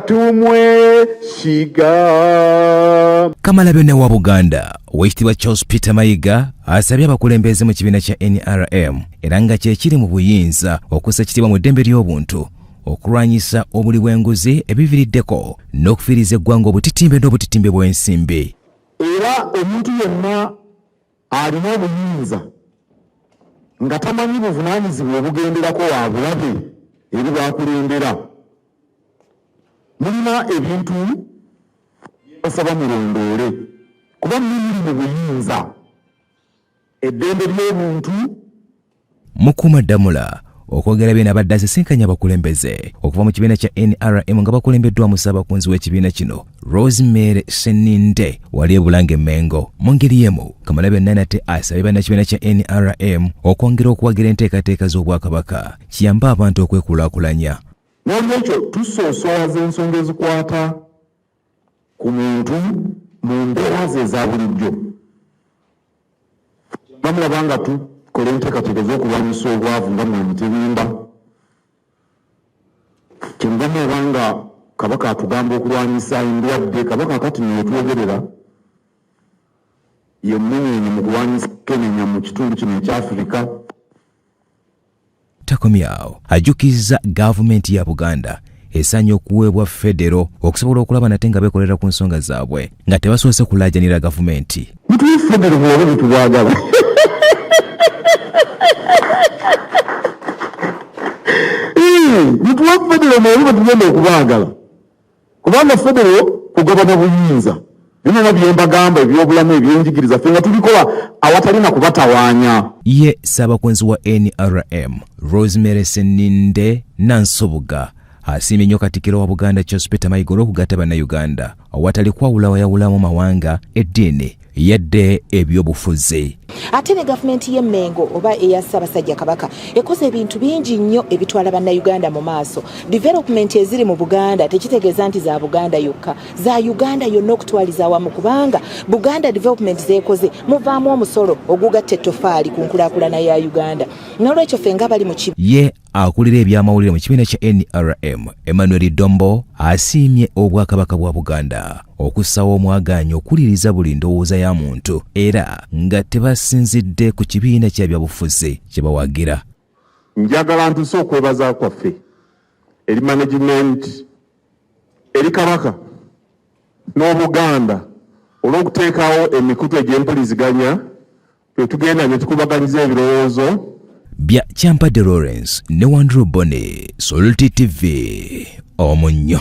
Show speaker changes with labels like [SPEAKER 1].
[SPEAKER 1] Tumwesiga.
[SPEAKER 2] Kamalabyonna wa Buganda, Oweekitiibwa Charles Peter Mayiga asabye abakulembeze mu kibiina kya NRM era nga kye kiri mu buyinza okussa ekitiibwa mu ddembe ly'obuntu, okulwanyisa obuli bw'enguzi ebiviiriddeko n'okufiiriza eggwanga obutitimbe n'obutitimbe bw'ensimbi.
[SPEAKER 3] Era omuntu yenna alina obuyinza nga tamanyi buvunaanyizibwa obugenderako wa bulabe eri b'akulembera. Mulina ebintu byebasaba mulondoole kuba mmwe muli mu buyinza. Eddembe ly'obuntu.
[SPEAKER 2] Mukuumaddamula okwogera bino abadde asisinkanye abakulembeze okuva mu kibiina kya NRM nga bakulembeddwamu Ssaabakunzi w'ekibiina kino Rosemary Sseninde wali e Bulange Mmengo. Mu ngeri y'emu Kamalabyonna nate asabye bannakibiina kya NRM okwongera okuwagira enteekateeka z'Obwakabaka kiyambe abantu okwekulaakulanya.
[SPEAKER 3] N'olwekyo tusoosowaza ensonga ezikwata ku muntu mu mbeera ze eza bulijjo. Bamulaba nga tukola enteekateeka ez'okulwanyisa obwavu nga mwe mutebimba. Kyenva mulaba nga Kabaka atugamba okulwanyisa endwadde. Kabaka kati nno wetwogerera ye mmunyeenye mu kulwanyisa mukenenya mu kitundu kino ekya Afirika.
[SPEAKER 2] Takomye awo, ajjukizza gavumenti ya Buganda esaanye okuweebwa federo okusobola okulaba nate nga beekolera ku nsonga zaabwe nga tebasoose kulaajanira gavumenti.
[SPEAKER 3] Mutuwe federo mulabe bwe tubaagala. Mutuwe federo mulabe bwe tugenda okubaagala. Kubanga federo kugabana buyinza. Byonna bye mbagamba ebyobulamu, ebyenjigiriza, ffe nga tubikola awatali na kubatawaanya.
[SPEAKER 2] Ye Ssaabakunzi wa NRM, Rosemary Sseninde Nansubuga asiimye nnyo Katikkiro wa Buganda Charles Peter Mayiga olw'okugatta Bannayuganda awatali kwawulawayawulamu mawanga, eddiini yadde ebyobufuzi.
[SPEAKER 4] Ate ne gavumenti y'e Mmengo oba eya Ssaabasajja Kabaka ekoze ebintu bingi nnyo ebitwala Bannayuganda mu maaso. Development eziri mu Buganda tekitegeeza nti za Buganda yokka, za Uganda yonna okutwaliza awamu, kubanga Buganda development zeekoze muvaamu omusolo ogugatta ettofaali ku nkulaakulana ya Uganda. N'olwekyo ffe nga bali mu
[SPEAKER 2] Ye akulira ebyamawulire mu kibiina kya NRM Emmanuel Dombo asiimye Obwakabaka bwa Buganda okussawo omwagaanya okuwuliriza buli ndowooza ya muntu era nga tebasinzidde ku kibiina kya byabufuzi kye bawagira.
[SPEAKER 3] Njagala ntuuse okwebaza kwaffe eri management, eri Kabaka n'Obuganda olw'okuteekawo emikutu egy'empuliziganya Ffe tugenda ne tukubaganyiza ebirowoozo.
[SPEAKER 2] Bya Kyampadde Lawrence ne Wandru Boney, Salt TV, Omunnyo.